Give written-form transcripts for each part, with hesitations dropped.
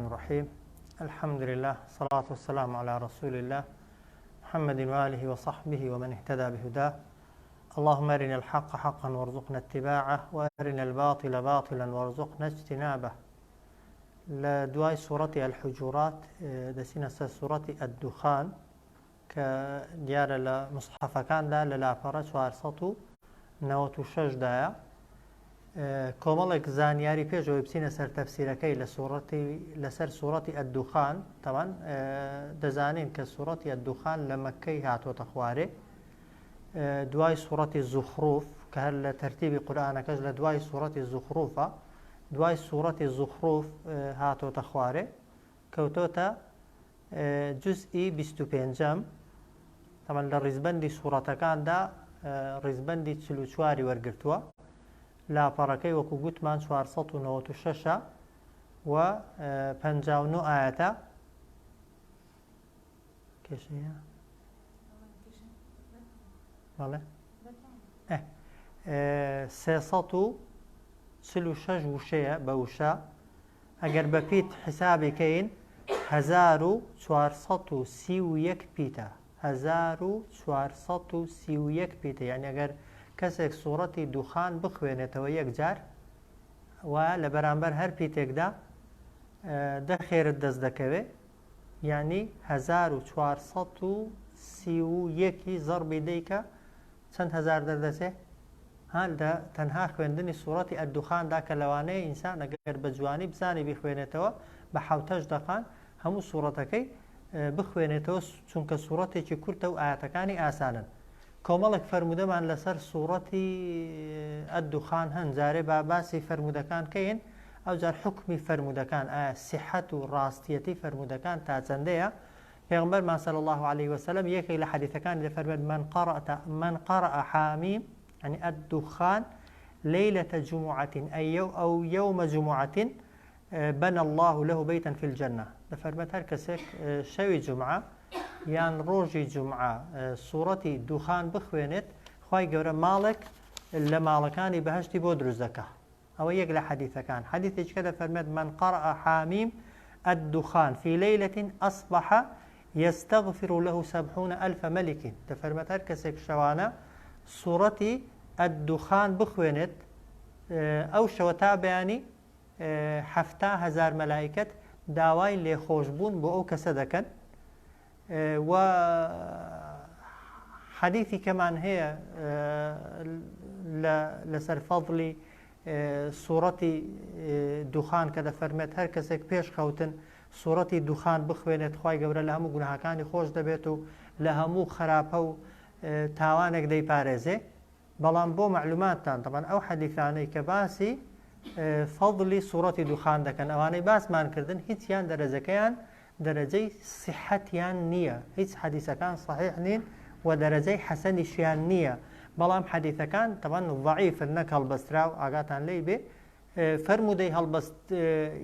الرحیم الحمد لله صلاة والسلام على رسول الله محمد وآله وصحبه ومن اهتدى بهداه اللهم أرنا الحق حقا وارزقنا اتباعه وأرنا الباطل باطلا وارزقنا اجتنابه لە دوای سوڕەتی الحجورات دەچینە سەر سوڕەتی الدخان کە دیارە لە مصحفەکاندا لە لاپەڕە 496 دایە. کۆمەڵێک زانیاری پێش ئەوەی بچینە سەر تەفسیرەکەی لە سوڕەتی لەسەر سوڕەتی الدخان تەوان دەزانین کە سوڕەتی الدخان لە مەککەی هاتۆتە خوارێ دوای سوڕەتی زوخروف کە هەر لە تەرتیبی قورئانەکەش لە دوای سوڕەتی زوخروفە دوای سوڕەتی زوخروف هاتۆتە خوارێ کەوتۆتە جوزئی 25ەم تەمان لە ڕیزبەندی سوڕەتەکاندا ڕیزبەندی 44ی وەرگرتووە لاپەڕەکەی وەکو گوتمان 496 و 59 ئاەتە کێشەیە بەڵێ 346 وشەیە بە وشە ئەگەر بە پیت حسابی کەین 1431 پیتە 1431 پیتە یعنی ئەگەر کەسێک سوڕەتی دوخان بخوێنێتەوە یەکجار و لە بەرامبەر هەر پیتێکدا دە خێرت دەست دەکەوێ یانی 1431 ی زەڕبی دەیکە چەند هەزار دەردەچێ؟ ها لە تەنها خوێندنی سوڕەتی الدخان دا کە لەوانەیە ئینسان ئەگەر بە جوانی بزانێ بیخوێنێتەوە بە حەوتەش دەقان هەموو سوڕەتەکەی بخوێنێتەوە چونکە سوڕەتێکی کورتە و ئایەتەکانی ئاسانن. کۆمەڵێک فەرموودەمان لەسەر سوڕەتی الدخان هەن جارێ با باسی فەرموودەکان کەین ئەوجار حوکمی فەرموودەکان ئایا سیحەت و ڕاستیەتی فەرموودەکان تا چەندەیە پێغەمبەرمان صلی اللە علیه وسلم یەکێک لە حەدیثەکانی دەفەرمێت من قرأ من قرأ حامیم یعنی الدخان ليلة جمعة أي أو يوم جمعة بنى اللە له بیتا فی الجنە، دەفەرمێت هەر کەسێک شەوی جومعە یان ڕۆژی جومعە سوڕەتی دوخان بخوێنێت خوای گەورە ماڵێک لە ماڵەکانی بەهەشتی بۆ دروست دەکا. ئەوە یەک لە حەدیثەکان. حەدیثێکی کە دەفەرمێت من قرأ حامیم الدخان فی ليلة أصبح يستغفر له سبعون ألف ملك، دەفەرمێت هەر کەسێک شەوانە سوڕەتی الدخان بخوێنێت ئەو شەوە تا بەیانی 70,000 مەلائیکەت داوای لێخۆشبوون بۆ ئەو کەسە دەکەن و حەدیثی کەمان هەیە لەسەر فەضلی سوڕەتی دوخان کە دەفەرمێت هەر کەسێک پێش خەوتن سوڕەتی دوخان بخوێنێت خوای گەورە لە هەموو گوناهەکانی خۆش دەبێت و لە هەموو خراپە و تاوانێک دەیپارێزێ بەڵام بۆ مەعلوماتتان تەبعەن ئەو حەدیثانەی کە باسی فەضلی سوڕەتی دوخان دەکەن ئەوانەی باسمان کردن هیچیان دەرەجەکەیان دەرەجەی سیحەتیان نییە هیچ حەدیسەکان صحیح نین و دەرەجەی حەسەنیشیان نییە بەڵام حەدیثەکان تەبعەن ضعیفن نەک هەڵبەستراو ئاگاتان لێی بێ فەرموودەی هەڵبەست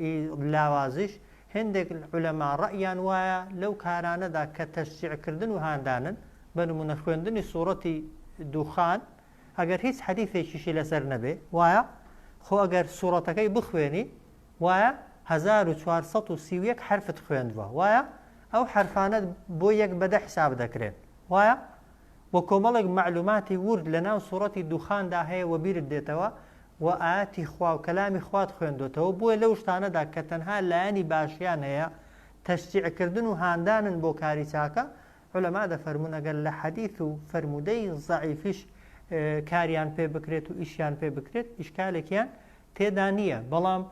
ی لاوازیش هێندێک عولەما ڕەئیان وایە لەو کارانەدا کە تەشجیع کردن و هاندانن، بە نموونە خوێندنی سوڕەتی دوخان ئەگەر هیچ حەدیثێکیشی لەسەر نەبێ وایە، خۆ ئەگەر سوڕەتەکەی بخوێنی وایە 1431 حەرفت خوێندوە وایە، ئەو حەرفانە بۆ یەک بە دە حساب دەکرێن وایە، وە کۆمەڵێک مەعلوماتی وورد لەناو سوڕەتی دوخاندا هەیە وەبیرت دێتەوە وە ئایەتی خوا و کەلامی خوات خوێندۆتەوە بۆیە لەو شتانەدا کە تەنها لایەنی باشیان هەیە تەشجیع کردن و هاندانن بۆ کاری چاکە عولەما دەفەرموون ئەگەر لە حەدیث و فەرموودەی زەعیفیش کاریان پێ بکرێت و ئیشیان پێ بکرێت ئیشکالێکیان تێدا نییە بەڵام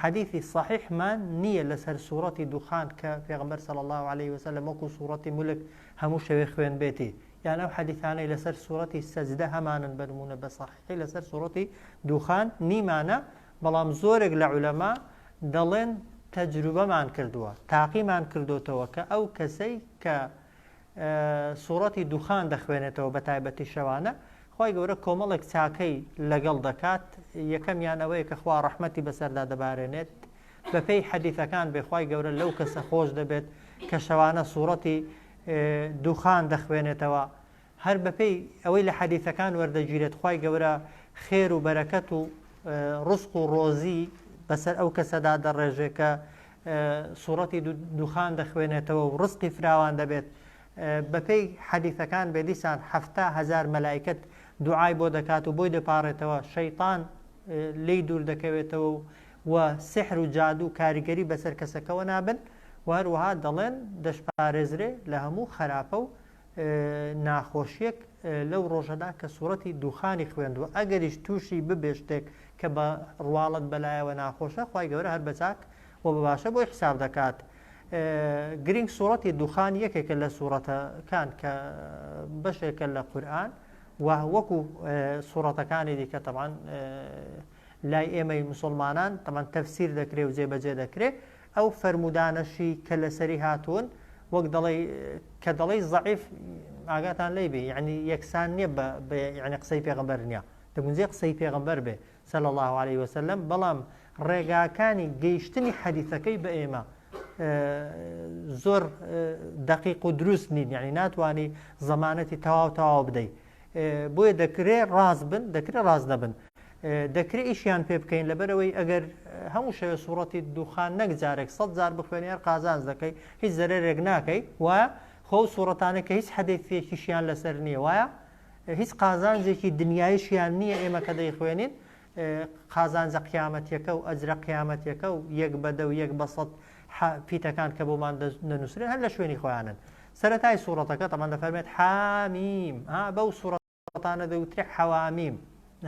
حەدیثی صحیحمان نییە لەسەر سوڕەتی دوخان کە پێغەمبەر صلی اللە علیه وسلم وەکو سوڕەتی مولک هەموو شەوێ خوێندبێتی یان ئەو حەدیثانەی لەسەر سوڕەتی سەجدە هەمانن بە نموونە بە صحیحی لەسەر سوڕەتی دوخان نیمانە بەڵام زۆرێک لە عولەما دەڵێن تەجروبەمان کردووە تاقیمان کردۆتەوە کە ئەو کەسەی کە سوڕەتی دوخان دەخوێنێتەوە بە تایبەتی شەوانە خوای گەورە کۆمەڵێک چاکەی لەگەڵ دەکات یەکەمیان ئەوەیە کە خوا ڕەحمەتی بەسەردا دەبارێنێت بەپێی حەدیثەکان بێ خوای گەورە لەو کەسە خۆش دەبێت کە شەوانە سوڕەتی دوخان دەخوێنێتەوە هەر بەپێی ئەوەی لە حەدیثەکان وەردەگیرێت خوای گەورە خێر و بەرەکەت و ڕزق و ڕۆزی بەسەر ئەو کەسەدا دەڕێژێ کە. سوڕەتی دوخان دەخوێنێتەوە و ڕزقی فراوان دەبێت. بەپێی حەدیثەکان بێ دیسان 70,000 مەلایکەت دوعای بۆ دەکات و بۆی دەپاڕێتەوە، شەیتان لێی دوور دەکەوێتەوە و و سحر و جادوو کاریگەری بەسەر کەسەکەوە نابن و هەروەها دەڵێن دەشپارێزرێ لە هەموو خەراپە و ناخۆشیەک لەو ڕۆژەدا کە سوڕەتی دوخانی خوێندووە ئەگەریش تووشی ببێ شتێک کە بە ڕواڵەت بەلایەوە ناخۆشە خوای گەورە هەر بە چاک و بە باشە بۆی حساب دەکات. گرینگ سوڕەتی دوخان یەکێکە لە سوڕەتەکان کە بەشێکە لە قورئان و وەکو سوڕەتەکانی دیکە تەبعەن لای ئێمەی مسوڵمانان تەبعەن تەفسیر دەکرێ و جێبەجێ دەکرێ ئەو فەرموودانەشی کە لەسەری هاتوون وەک دەڵێی کە دەڵێی زەعیف ئاگاتان لێی بێ یعنی یەکسان نییە بە یعنی قسەی پێغەمبەر نییە دەگونجێ قسەی پێغەمبەر بێ صلی الله علیه وسلم بەڵام ڕێگاکانی گەیشتنی حەدیثەکەی بە ئێمە زۆر دقیق و دروست نین یعنی ناتوانانی زەمانەتی تەواو تەواو بدەیت بۆیە دەکرێ ڕاست بن دەکرێ ڕاست نەبن دەکرێ ئیشیان پێ بکەین لەبەرەوەی ئەگەر هەموو شەوێ سوڕەتی دوخان نەک جارێک سە جار بخوێنی هەر قازانج دەکەی هیچ زەرەرێک ناکەی وایە خۆ سوڕەتانە کە هیچ حەدیثێکیشیان لەسەر نییە وایە هیچ قازانجێکی دنیایشیان نییە ئێمە کە دەیخوێنین قازانجە قیامەتیەکە و ئەجرە قیامەتیەکە و یەک بە دە و یەک بە سەد پیتەکان کە بۆمان دەنووسرێن هەر لە شوێنی خۆیانن. سەرەتای سوڕەتەکە تەبعەن دەفەرمێت حامیم ها بەو سوڕەتانە دەوترێ حەوامیم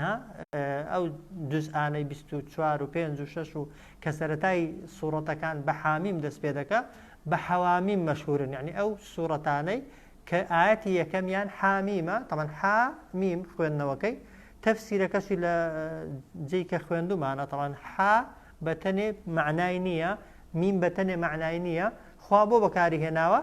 ها ئەو جزئانەی 24 و 5 و 6 و کە سەرەتای سوڕەتەکان بە حامیم دەست پێ دەکا بە حەوامیم مەشهورن یعنی ئەو سوڕەتانەی کە ئایەتی یەکەمیان حامیمە تەبعەن حامیم خوێندنەوەکەی تەفسیرەکەشی لە جێی کە خوێندومانە تەبعەن حا بە تەنێ مەعنای نییە میم بە تەنێ مەعنای نییە خوا بۆ بەکاری هێناوە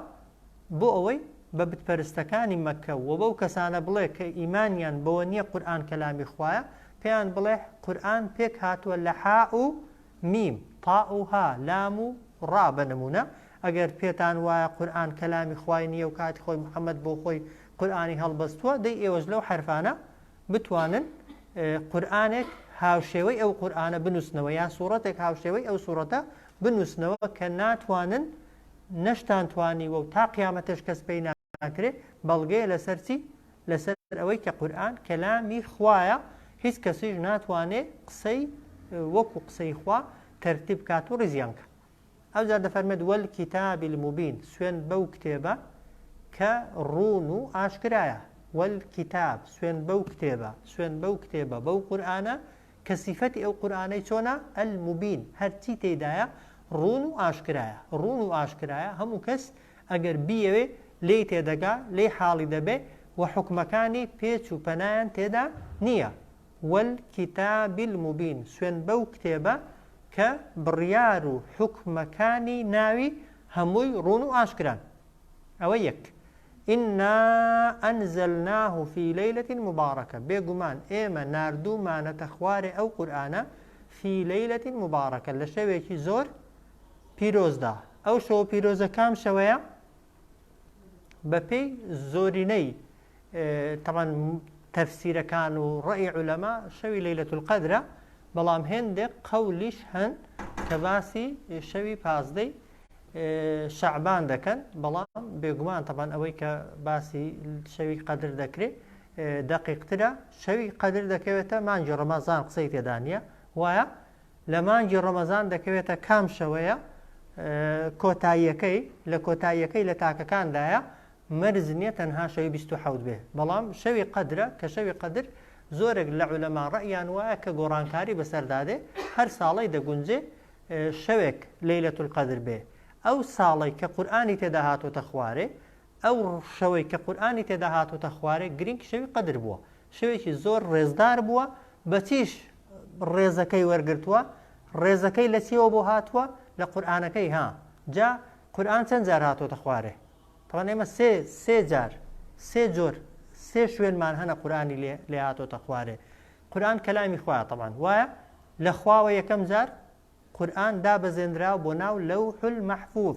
بۆ ئەوەی بە بتپەرستەکانی مەککە و بەو کەسانە بڵێ کە ئیمانیان بەوە نییە قورئان کەلامی خوایە پێیان بڵێ قورئان پێک هاتووە لە حا و میم، طاء و ها، لام و ڕا بە نموونە، ئەگەر پێتان وایە قورئان کەلامی خوای نییە و کاتی خۆی محمد بۆ خۆی قورئانی هەڵبەستووە دەی ئێوەش لەو حەرفانە بتوانن قورئانێک هاوشێوەی ئەو قورئانە بنووسنەوە یا سوڕەتێک هاوشێوەی ئەو سوڕەتە بنووسنەوە کە ناتوانن نەشتان توانیوە و تا قیامەتش کەس پێی ناکرێ بەڵگەیە لەسەر چی؟ لەسەر ئەوەی کە قورئان کەلامی خوایە هیچ کەسیش ناتوانێ قسەی وەکو قسەی خوا تەرتیب کات و ڕیزیان کە ئەوجا دەفەرمێت والکتاب المبین سوێن بەو کتێبە کە ڕوون و ئاشکرایە والکتاب سوێن بەو کتێبە سوێن بەو کتێبە بەو قورئانە کە سیفەتی ئەو قورئانەی چۆنە؟ المبین، هەرچی تێیدایە ڕوون و ئاشکرایە، ڕوون و ئاشکرایە، هەموو کەس ئەگەر بیەوێ لێی تێدەگا، لێی حاڵی دەبێ و حوکمەکانی پێچ و پەنایان تێدا نییە. والکتاب المبین، سوێند بەو کتێبە کە بڕیار و حوکمەکانی ناوی هەمووی ڕوون و ئاشکران. ئەوە یەک. انا انزلناه فی لیلە مبارکە بێگومان ئێمە ناردوومانەتە خوارێ ئەو قورئانە فی لیلە مبارکە لە شەوێکی زۆر پیرۆزدا ئەو شەوە پیرۆزە کام شەوەیە بەپێی زۆرینەی تەبعەن تەفسیرەکان و ڕەئی عولەما شەوی لەیلەت القەدرە بەڵام هێندێک قەولیش هەن کە باسی شەوی پازدەی شەعبان دەکەن بەڵام بێگومان تەبان ئەوەی کە باسی شەوی قەدر دەکرێت دەقیقترە شەوی قەدر دەکەوێتە مانگی ڕەمەزان قسەی تێدا نییە وایە لە مانگی ڕەمەزان دەکەوێتە کام شەوەیە کۆتاییەکەی لە کۆتاییەکەی لە تاکەکاندایە مەرج نییە تەنها شەوی 27 بێ بەڵام شەوی قەدرە کە شەوی قەدر زۆرێک لە عولەما ڕەئیان وایە کە گۆڕانکاری بەسەردا دێ هەر ساڵەی دەگونجێ شەوێک لەیلەت القدر بێ ئەو ساڵەی کە قورئانی تێدا هاتۆتە خوارێ ئەو شەوەی کە قورئانی تێدا هاتۆتە خوارێ گرینگ شەوی قەدر بووە شەوێکی زۆر ڕێزدار بووە بەچیش ڕێزەکەی وەرگرتووە ڕێزەکەی لە چیەوە بۆ هاتووە لە قورئانەکەی ها جا قورئان چەند جار هاتۆتە خوارێ تەبعەن ئێمە سێ سێ جار سێ جۆر سێ شوێنمان هەنە قورئانی لێ لێ هاتۆتە خوارێ قورئان کەلامی خوایە تەبعەن وایە لە خواوە یەکەم جار قورئان دابەزێنرا بۆ ناو لەوح المحفوظ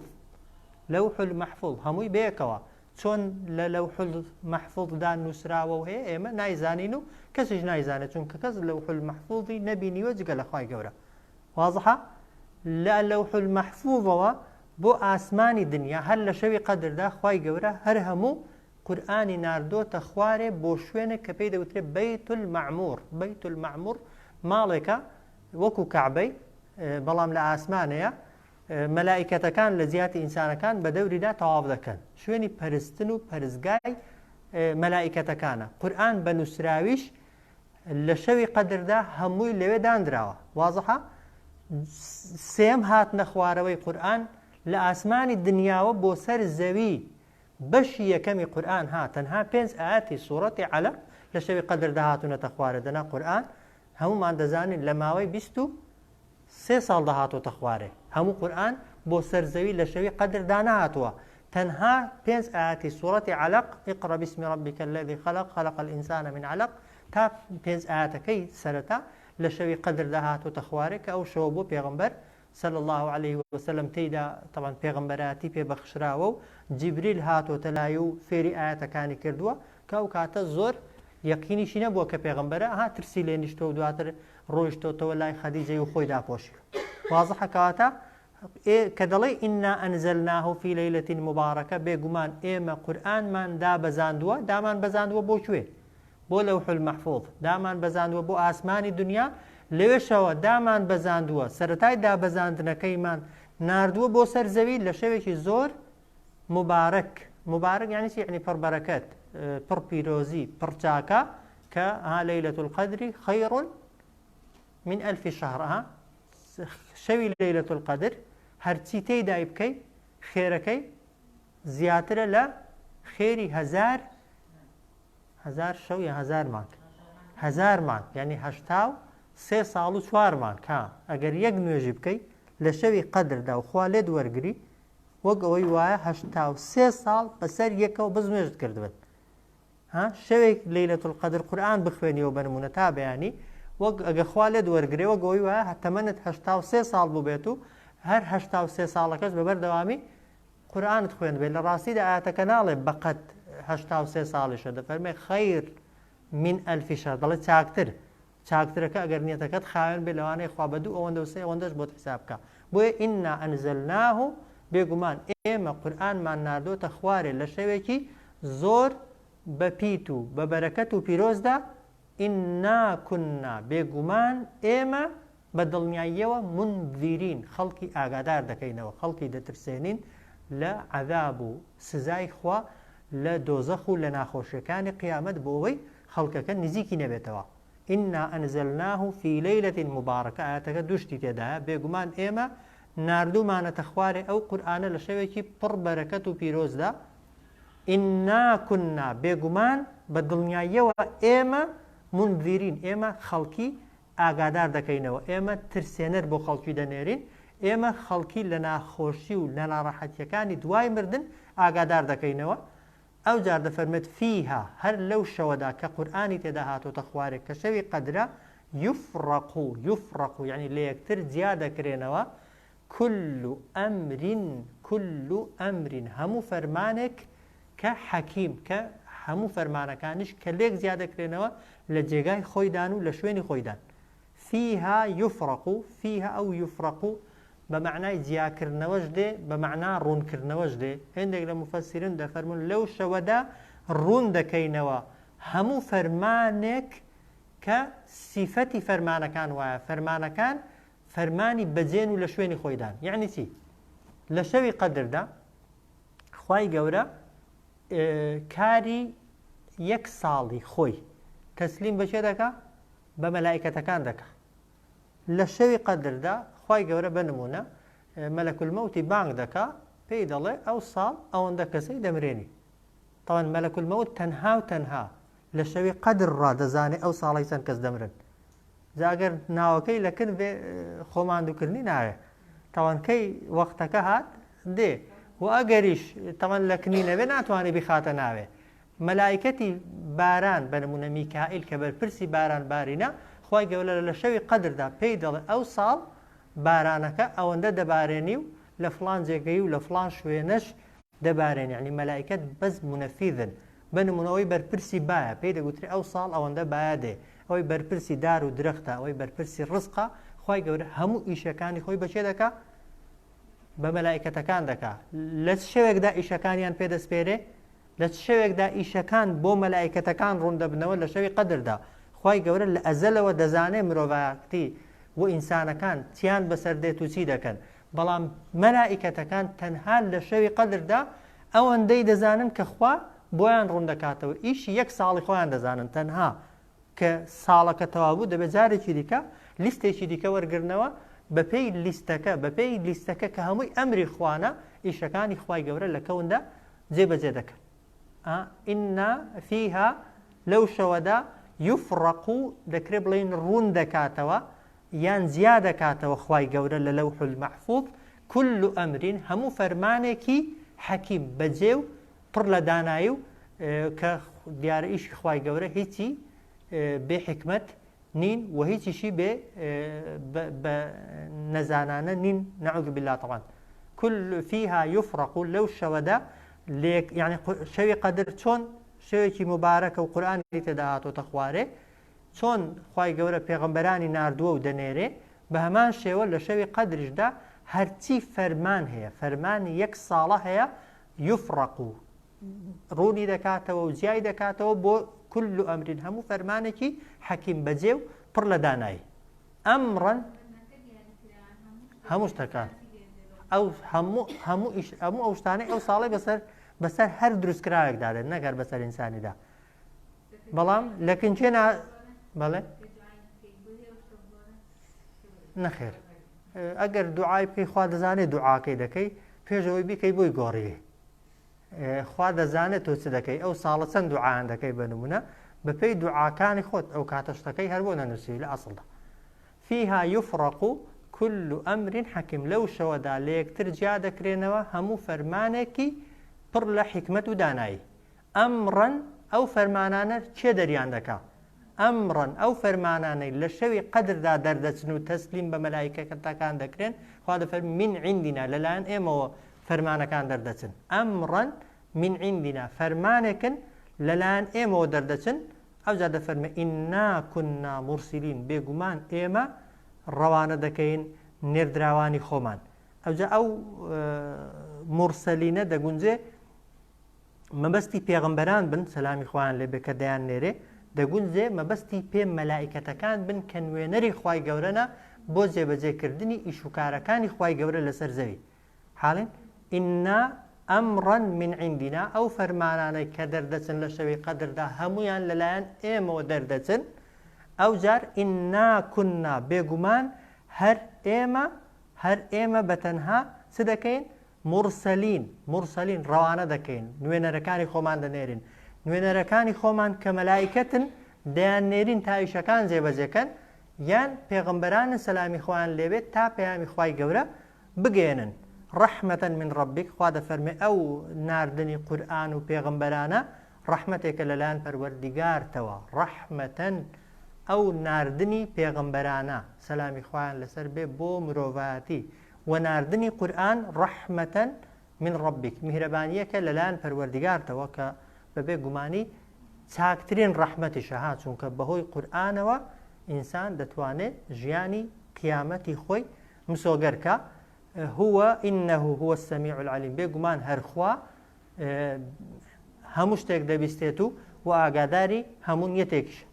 لەوح المحفوظ هەمووی بەیەکەوە چۆن لە لەوح المحفوظدا نووسراوە و هەیە ئێمە نایزانین و کەسیش نایزانێت چونکە کەس لەوح المحفوظی نەبینیوە جگە لە خوای گەورە وازحە؟ لە لەوح المەحفوظەوە بۆ ئاسمانی دنیا هەر لە شەوی قەدردا خوای گەورە هەر هەموو قورئانی ناردۆتە خوارێ بۆ شوێنێک کە پێی دەوترێ بەیت المەعمور بەیت المەعمور ماڵێکە وەکو کەعبەی بەڵام لە ئاسمانەیە مەلائیکەتەکان لە جیاتی ئینسانەکان بە دەوریدا تەواف دەکەن شوێنی پەرستن و پەرستگای مەلائیکەتەکانە قورئان بە نووسراویش لە شەوی قەدردا هەمووی لەوێ دانراوە وازحە سێم هاتنە خوارەوەی قورئان لە ئاسمانی دنیاوە بۆ سەر زەوی بەشی یەکەمی قورئان ها تەنها پێنج ئایەتی سوڕەتی عەلەق لە شەوی قەدردا هاتوونەتە خوارێ دەنا قورئان هەموومان دەزانین لە ماوەی 23 ساڵدا هاتۆتە خوارێ هەموو قورئان بۆ سەر زەوی لە شەوی قەدردا نەهاتووە تەنها پێنج ئایەتی سوڕەتی عەلەق اقرأ باسم ربك الذي خلق خلق الإنسان من علق تا پێنج ئایەتەکەی سەرەتا لە شەوی قەدردا هاتۆتە خوارێ کە ئەو شەوە بۆ پێغەمبەر صلی اللە علیه وسلم تێیدا تەبعەن پێغەمبەرایەتی پێ بەخشراوە و جیبریل هاتۆتە لای و فێری ئایەتەکانی کردووە کە ئەو کاتە زۆر یەقینیشی نەبووە کە پێغەمبەرە ها ترسی لێ نیشتووە و دواتر ڕۆیشتۆتەوە لای خەدیجەی و خۆی داپۆشی وازحە کەواتە کە دەڵێ ئینا ئەنزلناه فی لەیلەة مبارەکە بێگومان ئێمە قورئانمان دابەزاندووە دامان بەزاندووە بۆ کوێ بۆ لەوح المحفوظ دامان بەزاندووە بۆ ئاسمانی دنیا لەوێشەوە دامان بەزاندووە سەرەتای دابەزاندنەکەیمان ناردووە بۆ سەر زەوی لە شەوێکی زۆر مبارەک مبارەک یعنی چی یعنی پڕ بەرەکەت پڕ پیرۆزی پڕ چاکە کە ها لەیلەت القدر خیر من ألف شهر ها شەوی لەیلەت القدر هەرچی تێیدای بکەی خێرەکەی زیاترە لە خێری هەزار هەزار شەو یان هەزار مانگ؟ هەزار مانگ یعنی 83 ساڵ و چوار مانگ ها ئەگەر یەک نوێژی بکەی لە شەوی قەدردا و خوا لێت وەرگری وەک ئەوەی وایە 83 ساڵ بەسەر یەکەوە بەس نوێژت کردبن ها شەوێک لەیلەت القدر قورئان بخوێنیەوە بە نمونە تا بەیانی وەک ئەگە خوا لێت وەرگرێ وەک ئەوەی وایە تەمەنت 83 ساڵ بووبێت و هەر 83 ساڵەکەش بە بەردەوامی قورئانت خوێندبێ لە ڕاستیدا ئایەتەکە ناڵێ بەقەد 83 ساڵیشە دەفەرمێ خیر من ئەلف شهر دەڵێ چاکتر چاکترەکە ئەگەر نیەتەکەت خاوێن بێ لەوانەیە خوا بە دوو ئەوەندە و سێ ئەوەندەش بۆت حساب بکا بۆیە ئینا ئەنزلناه بێگومان ئێمە قورئانمان ناردۆتە خوارێ لە شەوێکی زۆر بە پیت و بە بەرەکەت و پیرۆزدا ئینا کنا بێگومان ئێمە بە دڵنیاییەوە منذرین خەڵکی ئاگادار دەکەینەوە، خەڵکی دەترسێنین لە عەزاب و سزای خوا لە دۆزەخ و لە ناخۆشیەکانی قیامەت بۆ ئەوەی خەڵکەکە نزیکی نەبێتەوە. انا انزلناه فی لیلە مبارکە ئایەتەکە دوو شتی تێدایە، بێگومان ئێمە ناردوومانەتە خوارێ ئەو قورئانە لە شەوێکی پڕ بەرەکەت و پیرۆزدا، انا کنا بێگومان بە دڵنیاییەوە ئێمە منذرین ئێمە خەڵکی ئاگادار دەکەینەوە، ئێمە ترسێنەر بۆ خەڵکی دەنێرین، ئێمە خەڵکی لە ناخۆشی و لە ناڕەحەتیەکانی دوای مردن ئاگادار دەکەینەوە، ئەوجار دەفەرموێت، فیها، هەر لەو شەوەدا کە قورئانی تێدا هاتۆتە خوارێ کە شەوی قەدرە، یفرق، یفرق یەعنی لەیەکتر جیا دەکرێنەوە، کل امر، کل امر، هەموو فەرمانێک کە حەکیم، کە هەموو فەرمانەکانیش کە لێک جیا دەکرێنەوە لە جێگای خۆیدان و لە شوێنی خۆیدان. فیها یفرق، فیها ئەو یفرق بە مەعنای جیاکردنەوەش دێ، بە مەعنا ڕوونکردنەوەش دێ. هێندێک لە موفەسیرن دەفەرموون لەو شەوەدا ڕوون دەکەینەوە هەموو فەرمانێک کە سیفەتی فەرمانەکان وایە، فەرمانەکان فەرمانی بەجێن و لە شوێنی خۆیدان. یەعنی چی؟ لە شەوی قەدردا خوای گەورە کاری یەک ساڵی خۆی تەسلیم بەچێ دەکا بە مەلایکەتەکان دەکا لە شەوی قەدردا خوای گەورە بە نمونە مەلەکول مەوتی بانگ دەکا پێی دەڵێ ئەو ساڵ ئەوەندە کەسەی دەمرێنی تاوان مەلەکول مەوت تەنها و تەنها لە شەوی قەدر ڕا دەزانێ ئەو ساڵی چەند کەس دەمرن جا گەر ناوەکەی لە کن بێ خۆ ماندووکردنی ناوێ تاوان کەی وەختەکە هات دێ و ئەگەریش تەمان لە کنی نەبێ ناتوانێ بیخاتە ناوێ مەلایکەتی باران بە نمونە میکائیل کە بەرپرسی باران بارینە خوای گەورە لە شەوی قەدردا پێی دەڵێ ئەو ساڵ بارانەکە ئەوەندە دەبارێنی و لە فڵان جێگەی و لە فڵان شوێنەش دەبارێن یەعنی مەلائیکەت بەس مونەفیذن بە نمونە ئەوەی بەرپرسی بایە پێی دەگوترێ ئەو ساڵ ئەوەندە بایە دێ ئەوەی بەرپرسی دار و درەختە ئەوەی بەرپرسی ڕزقە. خوای گەورە هەموو ئیشەکانی خۆی بەچێ دەکا؟ بە مەلائیکەتەکان دەکا. لە چ شەوێکدا ئیشەکانیان پێ دەسپێرێ؟ لە چ شەوێکدا ئیشەکان بۆ مەلائیکەتەکان ڕوون دەبنەوە؟ لە شەوی قەدردا. خوای گەورە لە ئەزەلەوە دەزانێ مرۆڤایەتی و ئینسانەکان چیان بەسەر دێت و چی دەکەن. بەڵام مەلائیکەتەکان تەنها لە شەوی قەدردا ئەوەندەی دەزانن کە خوا بۆیان ڕوون دەکاتەوە. ئیشی یەک ساڵی خۆیان دەزانن تەنها. کە ساڵەکە تەواو بوو دەبێت جارێکی دیکە لیستێکی دیکە وەرگرنەوە بەپێی لیستەکە بەپێی لیستەکە کە هەمووی ئەمری خوانە ئیشەکانی خوای گەورە لە کەوندا جێبەجێ دەکەن إنا فيها لەو شەوەدا يفرق دەکرێت بڵێین ڕوون دەکاتەوە یان جیا دەکاتەوە خوای گەورە لە لەوح المحفوظ كل أمر هەموو فەرمانێکی حەکیم بەجێ و پڕ لە دانایی و کە دیارە ئیشی خوای گەورە هیچی بێ حیکمەت نین و هیچیشی بێ بە نەزانانە نین نعوذ بالله طبعا كل فيها يفرق لەو شەوەدا لێک یعنی شەوی قەدر چۆن شەوێکی مبارەکە و قورئانی تێدا هاتۆتە خوارێ چۆن خوای گەورە پێغەمبەرانی ناردووە و دەنێرێ بە هەمان شێوە لە شەوی قەدریشدا هەرچی فەرمان هەیە فەرمانی یەک ساڵە هەیە یفرق ڕوونی دەکاتەوە و جیای دەکاتەوە بۆ کل أمر هەموو فەرمانێکی حەکیم بەجێ و پڕ لە دانایی أمرا هەموو شتەکان ئەو هەموو هەموو ئیش هەموو ئەو شتانەی ئەو ساڵی بەسەر بەسەر هەر دروستکراوێکدا دێت نەگەر بەسەر ئینسانیدا بەڵام لە کنچێ نا بەڵێ نەخێر ئەگەر دوعای بکەی خوا دەزانێت دوعاکەی دەکەی پێش ئەوەی بیکەی بۆی گۆڕی خوا دەزانێت تۆ چ دەکەی ئەو ساڵە چەند دوعایان دەکەی بە نمونە بەپێی دوعاکانی خۆت ئەو کاتە شتەکەی هەر بۆ نەنووسی لە ئەسڵدا فيها يفرق كل أمر حكيم لەو شەوەدا لە یەکتر جیا دەکرێنەوە هەموو فەرمانێکی پڕ لە حیکمەت و دانایی أمرا ئەو فەرمانانە کێ دەریان دەکا؟ أمرا ئەو فەرمانانەی لە شەوی قەدردا دەردەچن و تەسلیم بە مەلائیکەتەکان دەکرێن، خوا دەفەرمی من عندنا لەلایەن ئێمەوە فەرمانەکان دەردەچن، أمرا من عندنا فەرمانێکن لەلایەن ئێمەوە دەردەچن، ئەوجا دەفەرمێ إنا كنا مرسلين بێگومان ئێمە ڕەوانە دەکەین نێردراوانی خۆمان، ئەوجا ئەو مرسلینە دەگونجێ مەبەستی پێغەمبەران بن سەلامی خوایان لێ بێ کە دەیان نێرێ دەگونجێ مەبەستی پێ مەلائیکەتەکان بن کە نوێنەری خوای گەورەنە بۆ جێبەجێ کردنی ئیش و کارەکانی خوای گەورە لەسەر زەوی حاڵین إنا أمرا من عندنا ئەو فەرمانانەی کە دەردەچن لە شەوی قەدردا هەمویان لەلایەن ئێمەوە دەردەچن ئەو جار إنا كنا بێگومان هەر ئێمە هەر ئێمە بەتەنها چ دەکەین مرسلین، مرسلین، ڕەوانە دەکەین، نوێنەرەکانی خۆمان دەنێرین، نوێنەرەکانی خۆمان کە مەلائیکەتن دەیاننێرین تا ئیشەکان جێبەجێ کەن، یان پێغەمبەرانن سەلامی خوایان لێبێت تا پەیامی خوای گەورە بگەیەنن، رحمة من ربک، خوا دەفەرمێ ئەو ناردنی قورئان و پێغەمبەرانە ڕەحمەتێکە لەلایەن پەروەردیگارتەوە، رحمة ئەو ناردنی پێغەمبەرانە سەلامی خوایان لەسەر بێ بۆ مرۆڤایەتی، وە ناردنی قورئان رحمە من ربک میهرەبانیەکە لەلایەن پەروەردگارتەوە کە بەبێ گومانی چاکترین ڕەحمەتیشە ها چونکە بەهۆی قورئانەوە ئینسان دەتوانێت ژیانی قیامەتی خۆی مسۆگەر کا هو انه هو السمیع العلیم بێگومان هەرخوا هەموو شتێک دەبیستێت و و ئاگاداری هەموو نیەتێکیشە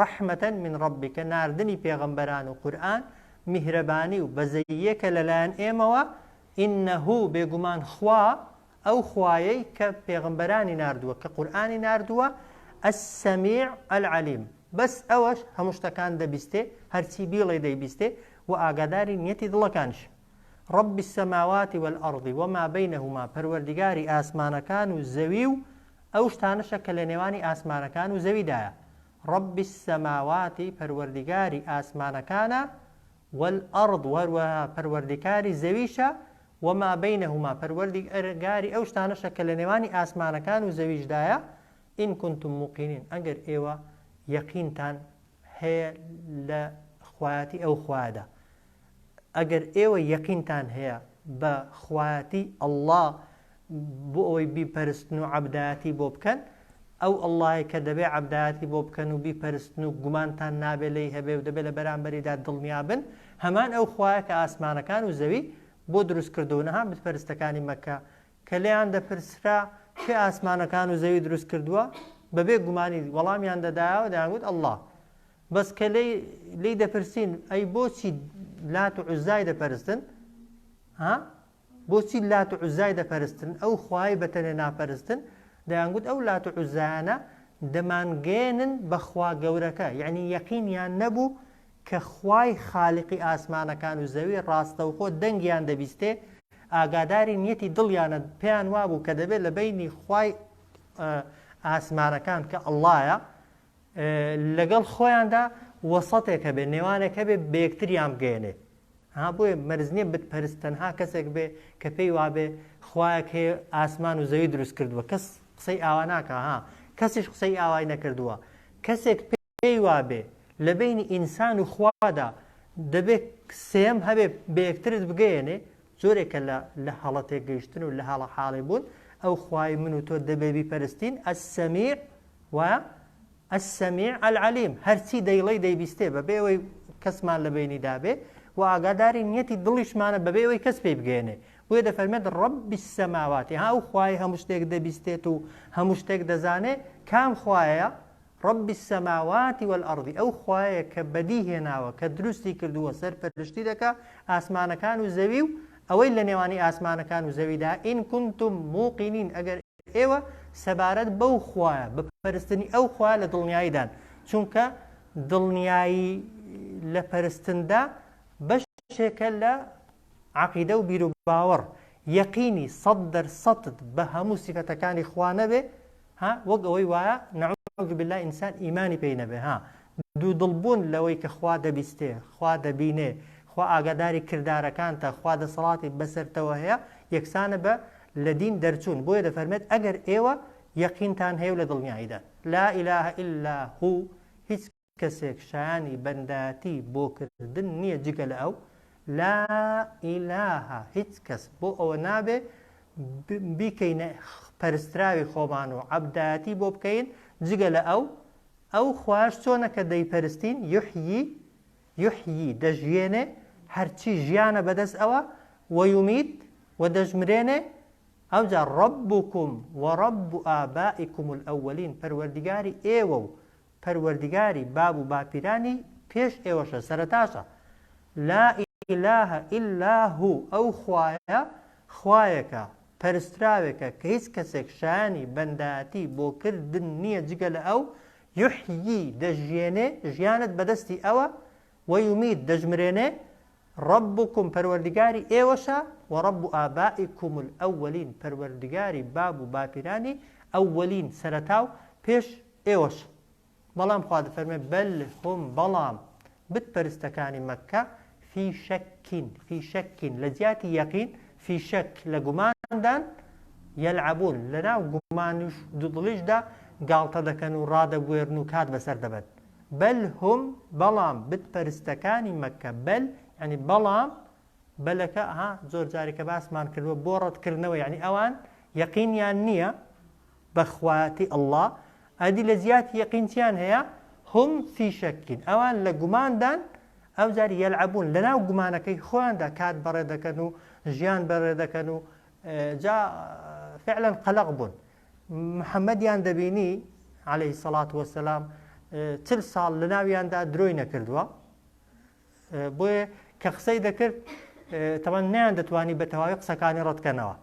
رحمة من ربک ناردنی پێغەمبەران و قورئان میهرەبانی و بەزەییەکە لەلایەن ئێمەوە، انه بێگومان خوا ئەو خوایەی کە پێغەمبەرانی ناردووە کە قورئانی ناردووە، السمیع العلیم بەس ئەوەش هەموو شتەکان دەبیستێ هەرچی بیڵێ دەیبیستێ و ئاگاداری نیەتی دڵەکانیشە. رب السماوات والارض وما بینهما پەروەردگاری ئاسمانەکان و زەوی و ئەو شتانەشە کە لە نێوانی ئاسمانەکان و زەویدایە، رب السماوات پەروەردگاری ئاسمانەکانە، والارض وهەروەها پەروەردکاری زەویشە، وما بینهما پەروەردگاری ئەو شتانەشە کە لە نێوانی ئاسمانەکان و زەویشدایە، ان کنتم موقنین ئەگەر ئێوە یەقینتان هەیە لە خوایەتی ئەو خوایەدا. ئەگەر ئێوە یەقینتان هەیە بە خوایەتی اللە بۆ ئەوەی بیپەرستن و عەبدایەتی بۆ بکەن. ئەو اللە یە کە دەبێ عەبدایەتی بۆ بکەن و بیپەرستن و گومانتان نابێ لێی هەبێ و دەبێ لە بەرامبەریدا دڵنیا بن، هەمان ئەو خوایە کە ئاسمانەکان و زەوی بۆ دروست کردوون. ئەها بتپەرستەکانی مەککە کە لێیان دەپرسرا کێ ئاسمانەکان و زەوی دروست کردووە؟ بەبێ گومانی وەڵامیان دەدایەوە دەیانگوت اللە. بەس کە لێی لێی دەپرسین ئەی بۆچی لات و عوزای دەپەرستن؟ ها؟ بۆچی لات و عوزای دەپەرستن ئەو خوای بەتەنێ ناپەرستن؟ دەیانگوت ئەو لات و عوزایانە دەمانگەیەنن بە خوا گەورەکە، یەعنی یەقینیان نەبوو کە خوای خالقی ئاسمانەکان و زەوی ڕاستەوخۆ دەنگیان دەبیستێ، ئاگاداری نیەتی دڵیانە، پێیان وابوو کە دەبێ لە بەینی خوای ئاسمانەکان کە اللە یە لەگەڵ خۆیاندا وەسەتێک هەبێ، نێوانێک هەبێ بەیەکتریان بگەیەنێ. ها بۆیە مەرج نیە بت پەرست تەنها کەسێک بێ کە پێی وابێ خوایەک هەیە ئاسمان و زەوی دروست کردووە کەس قسەی ئاوا ناکا ها کەسیش قسەی ئاوای نەکردووە کەسێک پێی وابێ لە بەینی ئینسان و خوادا دەبێ سێیەم هەبێ بە یەکترت بگەیەنێ جۆرێکە لە لە هەڵە تێگەیشتن و لە هەڵە حاڵی بوون ئەو خوای من و تۆ دەبێ بیپەرستین السمیع وایە السمیع العلیم، هەرچی دەیڵێی دەیبیستێ بەبێ ئەوەی کەسمان لە بەینیدا بێ، وە ئاگاداری نیەتی دڵیشمانە بەبێ ئەوەی کەس پێی بگەیەنێ. بۆیە دەفەرمێت رب السماوات، ها ئەو خوایەی هەموو شتێک دەبیستێت و هەموو شتێک دەزانێ کام خوایەیە؟ رب السماوات والارض، ئەو خوایەیە کە بەدی هێناوە، کە دروستی کردووە، سەرپەرشتی دەکا ئاسمانەکان و زەوی و ئەوەی لە نێوانی ئاسمانەکان و زەویدا، ان کنتم موقنین، ئەگەر ئێوە سەبارەت بەو خوایە، بە پەرستنی ئەو خوایە لە دڵنیاییدان، چونکە دڵنیایی لە پەرستندا بەشێکە لە عەقیدە و بیروباوەڕ، یەقینی سەد دەر سەدت بە هەموو سیفەتەکانی خوا نەبێ، ها وەک ئەوەی وایە نعوذ باللە ئینسان ئیمانی پێی نەبێ، ها دوودڵ بوون لەوەی کە خوا دەبیستێ، خوا دەبینێ، خوا ئاگاداری کردارەکانتە، خوا دەسەڵاتی بەسەرتەوە هەیە، یەکسانە بە لە دین دەرچوون، بۆیە دەفەرمێت ئەگەر ئێوە یەقینتان هەیە و لە دڵنیاییدان، لا الە الا هو، هیچ کەسێک شایانی بەندایەتی بۆ کردن نییە جگە لە ئەو، لا الە، هیچ کەس بۆ ئەوە نابێ بیکەینە پەرستراوی خۆمان و عەبدایەتی بۆ بکەین جگە لە ئەو، ئەو خوایەش چۆنە کە دەیپەرستین، یحیی، یحیی، دەژیێنێ، هەرچی ژیانە بەدەست ئەوە، ویمیت، و دەشمرێنێ، ئەوجا ربکم ورب آبائکم الاولین، پەروەردگاری ئێوە و پەروەردگاری باب و باپیرانی پێش ئێوەشە، سەرەتاشە، لا الە الا هو، ئەو خوایە خوایەکە، پەرستراوێکە کە هیچ کەسێک شایانی بەندایەتی بۆ کردن نییە جگە لە ئەو، یحیی، دەژیێنێ، ژیانت بەدەستی ئەوە، ویمیت، دەشمرێنێ، ربکم پەروەردگاری ئێوەشە، ورب آبائکم الاولین پەروەردگاری باب و باپیرانی اولین سەرەتا و پێش ئێوەش. بەڵام خوا دەفەرمێ بل هم بەڵام بت پەرستەکانی مەککە فی شک فی شک لە جیاتی یەقین فی شک لە گوماندان یلعبون لەناو گومانیش دوودڵیشدا گاڵتە دەکەن و ڕادەبوێرن و کات بەسەر دەبەن. بل هم بەڵام بت پەرستەکانی مەککە بل یعنی بەڵام بەلەکە ها زۆر جارێک کە باسمان کردووە بۆ ڕەتکردنەوە یعنی ئەوان یەقینیان نییە بە خوایەتی اللە ئەدی لە جیاتی یەقین چیان هەیە هم فی شک ئەوان لە گوماندان ئەوجار یەلعبون لەناو گومانەکەی خۆیاندا کات بەڕێ دەکەن و ژیان بەڕێ دەکەن و جا فعلا قەلەق بوون محەممەدیان دەبینی عليه سەڵات وەسەلام چل ساڵ لە ناویاندا درۆی نەکردووە بۆیە کە قسەی دەکرد تەوان نیان دەتوانی بە تەواوی قسەکانی ڕەتکەنەوە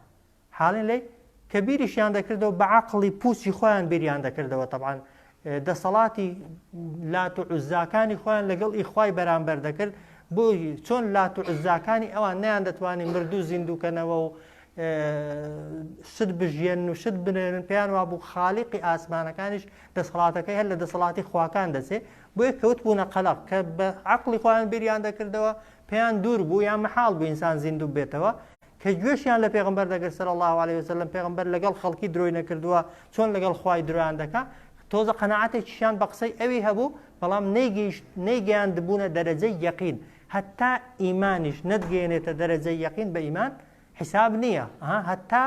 حاڵین لێی کە بیریشیان دەکردەوە بە عەقڵی پوچی خۆیان بیریان دەکردەوە تەبعەن دەسەڵاتی لات و عوزاکانی خۆیان لەگەڵ ئی خوای بەرامبەر دەکرد بۆ چۆن لات و عوزاکانی ئەوان نیان دەتوانی مردوو زیندووکەنەوە و شت بژیێن و شت بنێرن پێیان وابوو خالیقی ئاسمانەکانیش دەسەڵاتەکەی هەر لە دەسەڵاتی خواکان دەچێ بۆیە کەوت بوونە قەلەق کە بە عەقڵی خۆیان بیریان دەکردەوە پێیان دوور بوو یان مەحاڵ بوو ئینسان زیندوو بێتەوە کە گوێشیان لە پێغەمبەر دەگرت صلی اللە علیە وسلم پێغەمبەر لەگەڵ خەڵکی درۆی نەکردووە چۆن لەگەڵ خوای درۆیان دەکا تۆزە قەناعەتێکیشیان بە قسەی ئەوی هەبوو بەڵام نەیگەیشت نەیگەیاندبوونە دەرەجەی یەقین هەتا ئیمانیش نەتگەیەنێتە دەرەجەی یەقین بە ئیمان حیساب نییە هەتا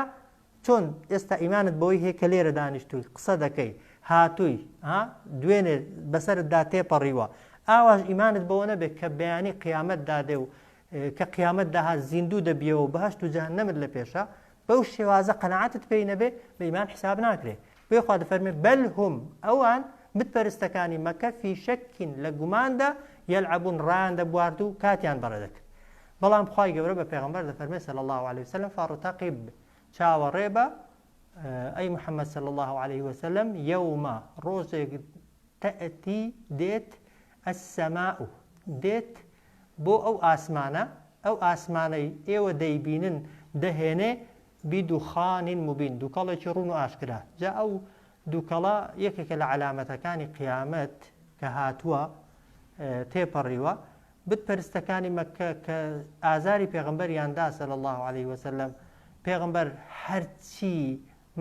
چۆن ئێستا ئیمانت بەوەی هەیە کە لێرە دانیشتووی قسە دەکەی. هاتووی ها دوێنێ بەسەرتدا تێپەڕیوە ئاواش ئیمانت بەوە نەبێ کە بەیانی قیامەت دادێ و کە قیامەت داهات زیندوو دەبیەوە و بەهەشت و جەهەنەمت لە پێشە بەو شێوازە قەناعەتت پێی نەبێ بە ئیمان حساب ناکرێ بۆیە خوا دەفەرمێ بل هم ئەوان بت پەرستەکانی مەکە فی شک لە گوماندا یلعبون ڕایان دەبوارد و کاتیان بەڕێ دەکرد بەڵام خوای گەورە بە پێغەمبەر دەفەرمێ صلی اللە علیه وسلم فارتقب چاوەڕێ بە ئەی محمد صلی اللە علیه وسلم یوم ڕۆژێک تأتی دێت السماء دێت بۆ ئەو ئاسمانە ئەو ئاسمانەی ئێوە دەیبینن دەهێنێ بدخان مبین دوکەڵێکی ڕوون و ئاشکرا جا ئەو دوکەڵە یەکێکە لە عەلامەتەکانی قیامەت کە هاتووە تێپەڕیوە بت پەرستەکانی مەککە کە ئازاری پێغەمبەریان دا صلی اللە علیه وسلم پێغەمبەر هەرچی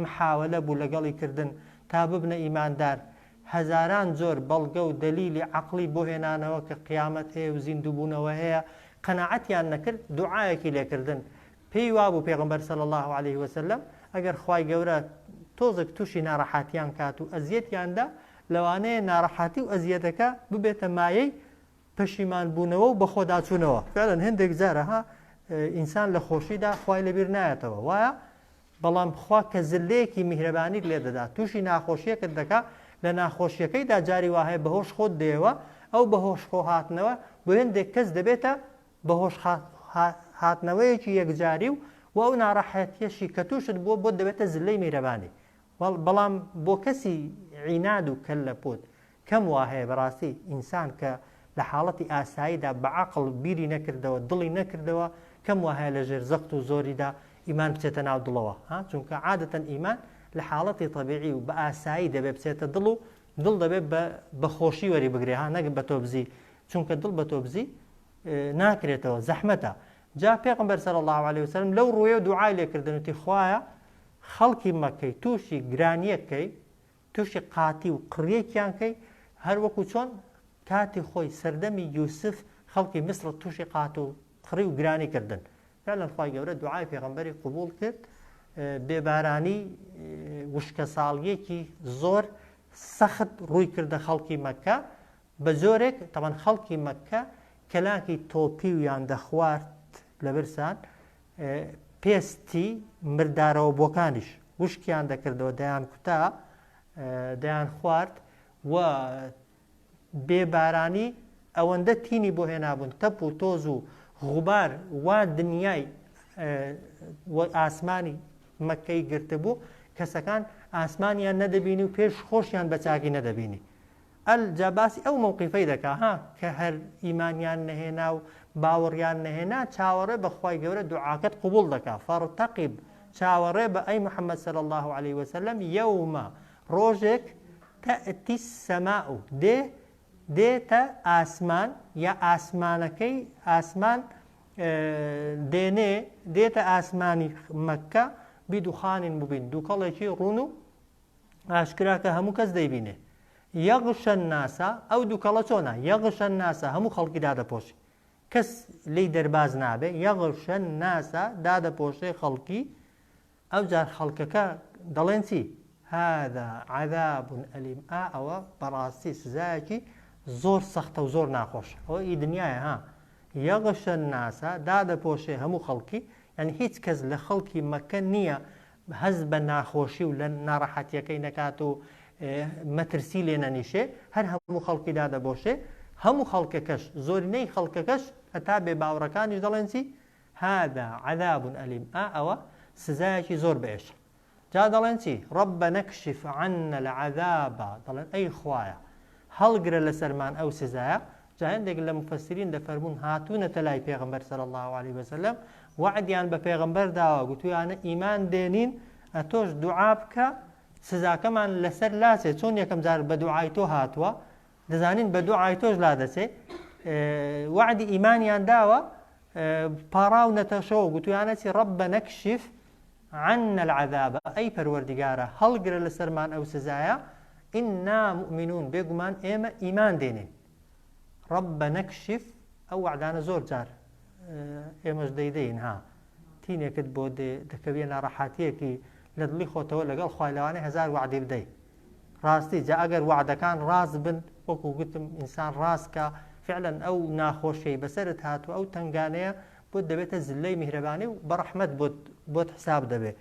محاوەلە بوو لەگەڵی کردن تا ببنە ئیماندار هەزاران جۆر بەڵگە و دەلیلی عەقڵی بۆ هێنانەوە کە قیامەت هەیە و زیندووبوونەوە هەیە قەناعەتیان نەکرد دوعایەکی لێکردن پێی وابوو پێغەمبەر صلی اللە علیه وسلم ئەگەر خوای گەورە تۆزێک تووشی ناڕەحاتیان کات و ئەزیەتیان دا لەوانەیە ناڕەحاتی و ئەزیەتەکە ببێتە مایەی پەشیمان بوونەوە و بەخۆداچوونەوە فعلا هێندێک جارە ها ئینسان لە خۆشیدا خوای لەبیر نایەتەوە وایە بەڵام خوا کە زلەیەکی میهرەبانیت لێ دەدا تووشی ناخۆشیەکت دەکا لە ناخۆشیەکەیدا جاری وا هەیە بەهۆش خۆت دێەوە ئەو بەهۆش خۆ هاتنەوە بۆ هێندێک کەس دەبێتە بەهۆش هاتنەوەیەکی یەکجاری و و ئەو ناڕەحەتیەشی کە تووشت بووە بۆت دەبێتە زلەی میرەبانی بەڵام بۆ کەسی عیناد و کەللەپوت کەم وا هەیە بەڕاستی ئینسان کە لە حاڵەتی ئاساییدا بە عەقڵ بیری نەکردەوە دڵی نەکردەوە کەم وا هەیە لە ژێر زەخت و زۆریدا ئیمان بچێتە ناو دڵەوە ها چونکە عادەتەن ئیمان لە حاڵەتی تەبیعی و بە ئاسایی دەبێ بچێتە دڵ و دڵ دەبێ بە بە خۆشی وەری بگرێ ها نەک بە تۆبزی چونکە دڵ بە تۆبزی ناکرێتەوە زەحمەتە جا پێغەمبەر صلی الله علیه وسلم لەو ڕوویە دوعای لێکردن وتی خوایە خەڵکی مەکەی تووشی گرانیەک کەی تووشی قاتی و قڕیەکیان کەی هەر وەکو چۆن کاتی خۆی سەردەمی یوسف خەڵکی میسڕ تووشی قات و قڕی و گرانی کردن فعلا خوای گەورە دوعای پێغەمبەری قبوڵ کرد بێبارانی وشکەساڵیەکی زۆر سەخت ڕووی کردە خەڵکی مەکە بە جۆرێک تەبەن خەڵکی مەککە کەلاکی تۆپیویان دەخوارد لە برسان، پێستی مردارەوەبووەکانیش وشکیان دەکردەوە دەیانکوتا دەیانخوارد و بێ بارانی ئەوەندە تینی بۆ هێنابوون تەپ و تۆز و غوبار وا دنیای و ئاسمانی مەککەی گرتبوو کەسەکان ئاسمانیان نەدەبینی و پێش خۆشیان بە چاکی نەدەبینی. ال جا باسی ئەو مەوقیفەی دەکا ها کە هەر ئیمانیان نەهێنا و باوەڕیان نەهێنا چاوەڕێ بە خوای گەورە دوعاکەت قبوڵ دەکا فارتقب چاوەڕێ بە ئەی محمد صلی اللە علیه وسلم یوم ڕۆژێک تأتی السماء دێ دێتە ئاسمان یا ئاسمانەکەی ئاسمان دێنێ دێتە ئاسمانی مەککە بدخان مبین دووکەڵێکی ڕوون و ئاشکرا کە هەموو کەس دەیبینێ. یغشی الناس، ئەو دوکەڵە چۆنە؟ یغشی الناس، هەموو خەڵکی دادەپۆشێ. کەس لێی دەرباز نابێ. یغشی الناس، دادەپۆشێ خەڵکی. ئەوجار خەڵکەکە دەڵێن چی؟ هذا عذاب الیم، ئا ئەوە بەڕاستی سزایەکی زۆر سەختە و زۆر ناخۆشە. ئەوە ئی دنیایە ها. یغشی الناس، دادەپۆشێ هەموو خەڵکی، یانی هیچ کەس لە خەڵکی مەککە نییە هەست بە ناخۆشی و لە ناڕەحەتیەکەی نەکات و مەترسی لێ نەنیشێ، هەر هەموو خەڵکی دادەبۆشێ، هەموو خەڵکەکەش، زۆرینەی خەڵکەکەش هەتا بێ باوڕەکانیش دەڵێن چی؟ هذا عذاب الیم، ئا ئەوە سزایەکی زۆر بەئێشە. جا دەڵێن چی؟ ربنا اکشف عنا العذاب، دەڵێن ئەی خوایە هەڵگرە لەسەرمان ئەو سزایە، جا هەندێک لە موفەسیرین دەفەرموون هاتوونەتە لای پێغەمبەر صلی اللە علیه وسلم وەعدیان بە پێغەمبەر داوە گوتویانە ئیمان دێنین ئەتۆش دوعا بکە سزاکەمان لەسەر لاچێ چۆن یەکەم جار بە دوعای تۆ هاتووە دەزانین بە دوعای تۆش لادەچێ وەعدی ئیمانیان داوە پاڕاونەتەشەوە گوتویانە چی ربنا اکشف عنا العذاب ئەی پەروەردگارە هەڵگرە لەسەرمان ئەو سزایە إنا مؤمنون بێگومان ئێمە ئیمان دێنین ربنا اکشف ئەو وەعدانە زۆر جار ئێمەش دەیدەین ها تینێکت بۆ دێ دەکەویە ناڕەحاتیەکی لە دڵی خۆتەوە لەگەڵ خوای لەوانەیە هەزار وەعدی بدەی. ڕاستی جا ئەگەر وەعدەکان ڕاست بن وەکو گوتم ئینسان ڕاست کا فعلا ئەو ناخۆشیەی بەسەرت هاتووە ئەو تەنگانەیە بۆت دەبێتە زلەی میهرەبانی و بە ڕەحمەت بۆت بۆت حساب دەبێ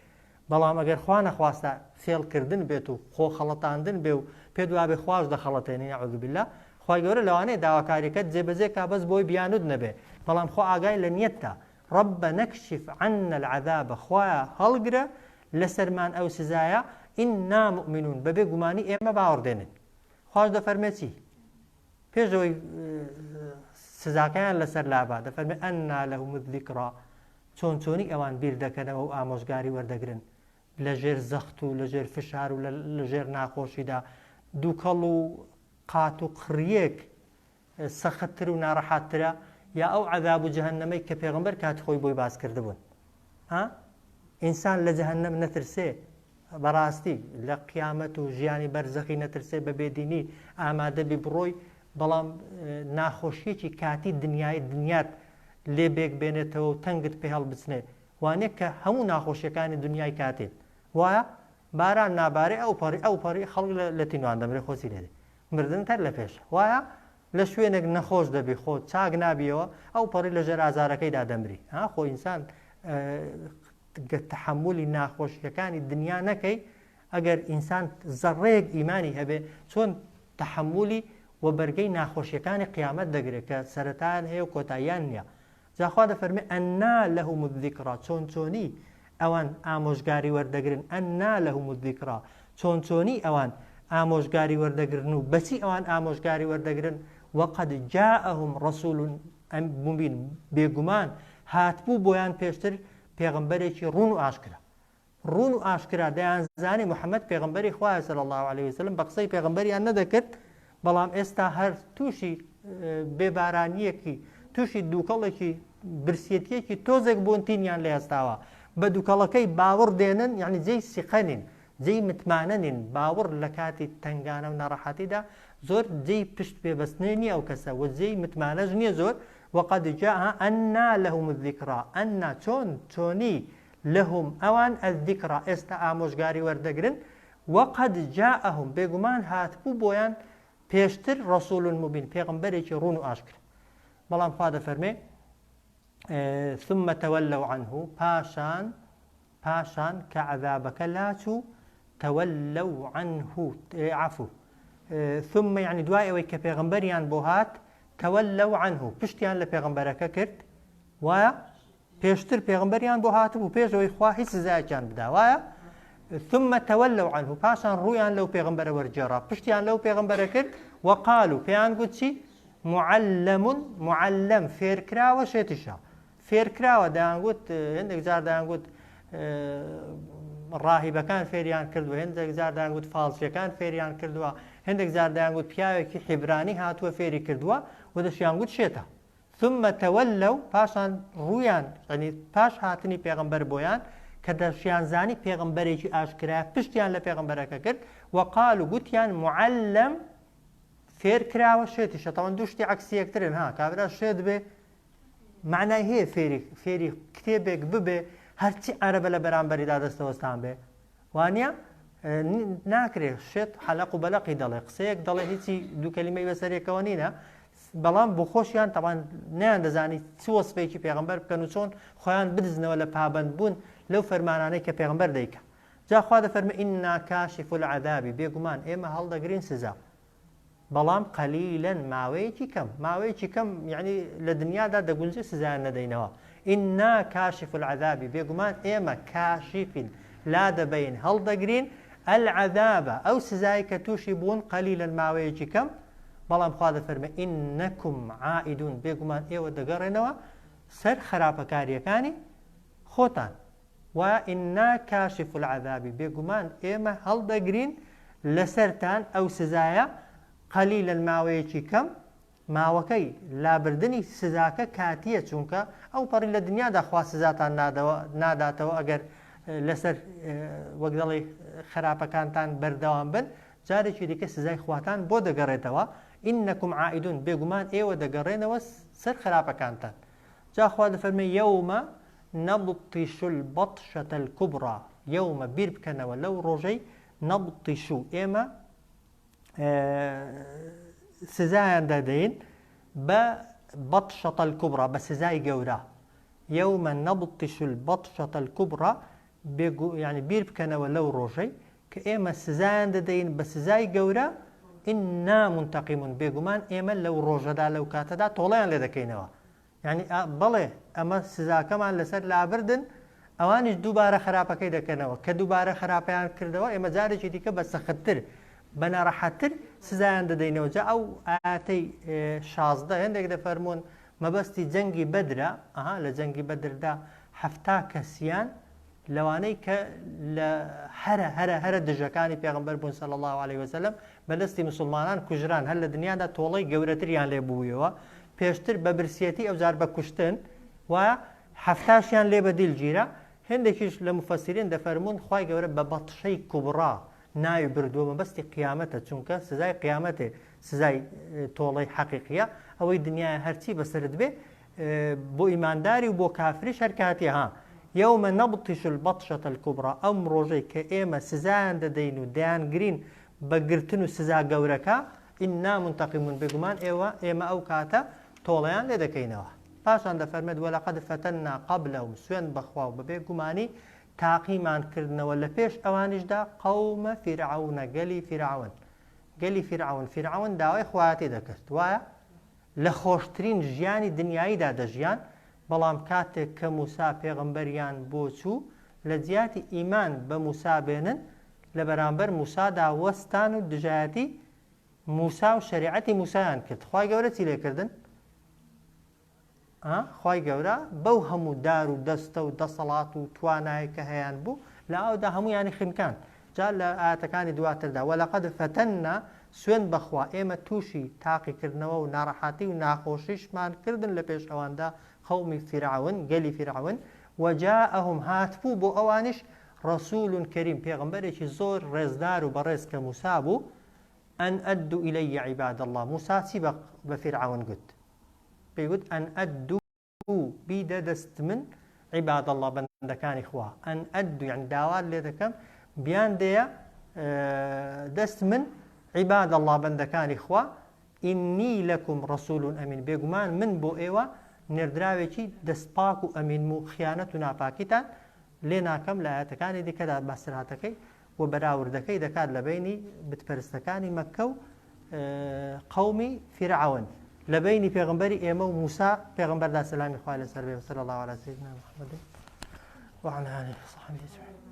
بەڵام ئەگەر خوا نەخواستە فێڵ کردن بێت و خۆ خەڵەتاندن بێ و پێت وابێ خواش دەخەڵەتێنی نعوذ باللە خوای گەورە لەوانەیە داواکاریەکەت جێبەجێ کا بەس بۆی بیانوت نەبێ بەڵام خوا ئاگای لە نیەتتە ربنا اکشف عنا العذاب خوایە هەڵگرە لەسەرمان ئەو سزایە انا مؤمنون بەبێ گومانی ئێمە باوەڕ دێنین خواش دەفەرمێ چی پێش ئەوەی سزاکەیان لەسەر لابا دەفەرمێ أنى لهم الذکری چۆن چۆنی ئەوان بیر دەکەنەوە و ئامۆژگاری وەردەگرن لەژێر زەخت و لەژێر فشار و لەژێر ناخۆشیدا دووکەڵ و قات و قڕیەک سەختتر و ناڕەحاتترە یا ئەو عەذاب و جەهەنەمەی کە پێغەمبەر کاتی خۆی بۆی باس کردبوون ها ئینسان لە جەهەنەم نەترسێ بەڕاستی لە قیامەت و ژیانی بەرزەخی نەترسێ بە بێدینی ئامادەبی بڕۆی بەڵام ناخۆشیەکی کاتی دنیای دنیات لێ بێک بێنێتەوە و تەنگت پێ هەڵبچنێ وانە کە هەموو ناخۆشیەکانی دنیای کاتین وایە باران نابارێ ئەو پەڕی ئەو پەڕی خەڵک لە تینوان دەمرێ خۆچی لێ مردنت هەر لە پێشە وایە لە شوێنێک نەخۆش دەبی خۆ چاک نابیەوە ئەو پەڕی لە ژێر ئازارەکەیدا دەمری ها خۆ ئینسان تەحەمولی ناخۆشیەکانی دنیا نەکەی ئەگەر ئینسان زەڕەیەک ئیمانی هەبێ چۆن تەحەمولی و بەرگەی ناخۆشیەکانی قیامەت دەگرێت کە سەرەتایان هەیە و کۆتاییان نییە جا خوا دەفەرمێ أنى لهم الذکری چۆن چۆنی ئەوان ئامۆژگاری وەردەگرن أنى لهم الذکری چۆن چۆنی ئەوان ئامۆژگاری وەردەگرن و بەچی ئەوان ئامۆژگاری وەردەگرن وقد جاءهم رسول مبین بێگومان هاتبوو بۆیان پێشتر پێغەمبەرێکی ڕوون و ئاشکرا ڕوون و ئاشکرا دەیانزانی محمد پێغەمبەری خوایە صلی اللە علیە وسلم بە قسەی پێغەمبەریان نەدەکرد بەڵام ئێستا هەر تووشی بێبارانیەکی تووشی دووکەڵێکی برسیەتیەکی تۆزێک بوون تینیان لێ هەستاوە بە دووکەڵەکەی باوەڕ دێنن یعنی جێی سیقە نین جێی متمانە نین باوەڕ لە کاتی تەنگانە و ناڕەحەتیدا زۆر جێی پشت پێبەستنێ نییە ئەو کەسە و جێی متمانەش نییە زۆر وقد جاء أنى لهم الذکری أنى چۆن چۆنی لهم ئەوان الذکری ئێستا ئامۆژگاری وەردەگرن، وقد جاءهم بێگومان هاتبوو بۆیان پێشتر رسول مبین پێغەمبەرێکی ڕوون و ئاشکرا. بەڵام خوا دەفەرمێ ثم تولوا عنه پاشان پاشان کە عەذابەکە لاچوو تولوا عنه عفو ثم یعنی دوای ئەوەی کە پێغەمبەریان بۆ هات تولوا عنه پشتیان لە پێغەمبەرەکە کرد وایە پێشتر پێغەمبەریان بۆ هاتبوو پێش ئەوەی خوا هیچ سزایەکیان بدا وایە ثم تولوا عنه پاشان ڕوویان لەو پێغەمبەرە وەرگێڕا پشتیان لەو پێغەمبەرە کرد وقالوا پێیان گوت چی معلم معلم فێرکراوە شێتیشە فێرکراوە دەیانگوت هەندێک جار دەیانگوت ڕاهیبەکان فێریان کردووە هەندێک جار دەیانگوت فاڵچیەکان فێریان کردووە هەندێک جار دەیانگوت پیاوێکی حیبرانی هاتووە فێری کردووە و دەشیان گوت شێتە ثم تولوا پاشان ڕوویان یانی پاش هاتنی پێغەمبەر بۆیان کە دەشیانزانی پێغەمبەرێکی ئاشکرایە پشتیان لە پێغەمبەرەکە کرد وقالوا گوتیان معلم فێر کراوە شێتیشە تەوان دوو شتی عەکسی یەکترن ها کابرا شێت بێ معنای هەیە فێری فێری کتێبێک ببێ هەرچی عەرەبە لە بەرامبەریدا دەستەوەستان بێ وانە ناکرێ شێت حەلق و بەلەقی دەڵێ قسەیەک دەڵێ هیچی دوو کەلیمەی بەسەرێکەوە نینە بەڵام بۆ خۆشیان تەبان نیان دەزانی چ وەسفێکی پێغمبەر بکەن و چۆن خۆیان بدزنەوە لە پابند بوون لەو فەرمانانەی کە پێغمبەر دەیکە جا خوا دەفەرمێ إنا کاشفو العذاب بێگومان ئێمە هەڵدەگرین سزا بەڵام قلیلا ماوەیەکی کەم ماوەیەکی کەم یعنی لە دنیادا دەگونجێ سزایان نەدەینەوە إنا کاشف العذاب بێگومان ئێمە کاشفین لا دەبەین هەڵدەگرین العذاب ئەو سزای کە تووشی بوون قلیلا ماوەیەکی کەم بەڵام خوا دەفەرمێ إنکم عائدون بێگومان ئێوە دەگەڕێنەوە سەر خراپەکاریەکانی خۆتان و انا کاشف العذاب بێگومان ئێمە هەڵدەگرین لەسەرتان ئەو سزایە قلیلا ماوەیەکی کەم، ماوەکەی لابردنی سزاکە کاتیە چونکە ئەوپەڕی لە دنیادا خوا سزاتان نادەوە ناداتەوە ئەگەر لەسەر وەک دەڵێ خراپەکانتان بەردەوام بن جارێکی دیکە سزای خواتان بۆ دەگەڕێتەوە انکم عائدون بێگومان ئێوە دەگەڕێنەوە سەر خراپەکانتان جا خوا دەفەرمێ یوم نبطش البطشە الکبری یوم بیر بکەنەوە لەو ڕۆژەی نبطش ئێمە. سزایان دەدەین بە بەطشەتە الکبری بە سزای گەورە یوم نبطش البطشە الکبری بێگو یانی بیر بکەنەوە لەو ڕۆژەی کە ئێمە سزایان دەدەین بە سزای گەورە ئینا منتەقیمون بێگومان ئێمە لەو ڕۆژەدا لەو کاتەدا تۆڵەیان لێ دەکەینەوە یعنی بەڵێ ئەمە سزاکەمان لەسەر لابردن ئەوانیش دووبارە خراپەکەی دەکەنەوە کە دووبارە خراپیان کردەوە ئێمە جارێکی دیکە بە سەختتر بە ناڕەحەتتر سزایان دەدەینەوە جا ئەو ئاەتەی 16 هەندێک دەفەرمونون مەبەستی جەنگی بەدرە، ئەها لە جەنگی بەدردا 70 کەسیان لەوانەی کە لە هەرە هەرە هەرە دژەکانی پێغمبەر بوون صلی الله علیه وسلم بە دەستی مسلمانان کوژران هەر لە دنیادا تۆڵەی گەورەتریان لێ بوویەوە پێشتر بە برسیەتی ئەوجار بە کوشتن و حەفتاشیان لێ بە دیل گیرا هەندێکیش لە مفەسیرین دەفەرموون خوای گەورە بە بەطشەی کوبڕا ناوی بردووە مەبەستی قیامەتە چونکە سزای قیامەتێ سزای تۆڵەی حەقیقیە ئەوەی دنیای هەرچی بەسەرت بێ بۆ ئیمانداری و بۆ کافریش هەر کاتی ها يوم نبطش البطشة الكبرى ئەم ڕۆژەی کە ئێمە سزایان دەدەین و دەیانگرین بە گرتن و سزا گەورەکە إنا منتقمون بێگومان ئێوە ئێمە ئەو کاتە تۆڵەیان لێ دەکەینەوە پاشان دەفەرمێت ولقد فتنا قبلهم سوێند بەخوا و بەبێ گومانی تاقیمان کردنەوە لە پێش ئەوانیشدا قوم فرعون گەلی فیرعەون گەلی فیرعەون فیرعەون داوای خوایەتی دەکرد وایە لە خۆشترین ژیانی دنیاییدا دەژیان بەڵام کاتێک کە موسا پێغەمبەریان بۆ چوو لە جیاتی ئیمان بە موسا بێنن لە بەرامبەر موسادا وەستان و دژایەتی موسا و شەریعەتی موسایان کرد خوای گەورە چی لێکردن؟ خوای گەورە بەو هەموو دار و دەستە و دەسەڵات و توانایە کە هەیان بوو لە ئاودا هەموویانی خنکاند جا لە ئایەتەکانی دواتردا ولقد فتنا سوێند بەخوا ئێمە تووشی تاقیکردنەوە و ناڕەحەتی و ناخۆشیشمان کردن لە پێش ئەواندا قەومی فیرعەون گەلی فیرعەون وجاءهم هاتبوو بۆ ئەوانیش رسول کریم پێغەمبەرێکی زۆر ڕێزدار و بەڕێز کە موسا بوو ان ادوا الی عباد اللە موسا چی بە فیرعەون گوت پێی وت، ان ادو بیدە دەست من عباد اللە بەندەکانی خوا، ان ادو یعنی داوات لێ دەکەم بیاندەیە دەست من عباد اللە بەندەکانی خوا، انی لکم رسول امین بێگومان من بۆ ئێوە نێردراوێکی دەست پاک و ئەمینم و خیانەت و ناپاکیتان لێ ناکەم لە ئایەتەکانی دیکەدا بەسەرهاتەکەی و بەراوردەکەی دەکات لە بەینی بتپەرستەکانی مەککە و قەومی فیرعەون لە بەینی پێغەمبەری ئێمە و موسا پێغەمبەردا سەلامی خوای لەسەر بێ وصلی الله علی سیدنا محمد وعلى آله وصحبه اجمعین.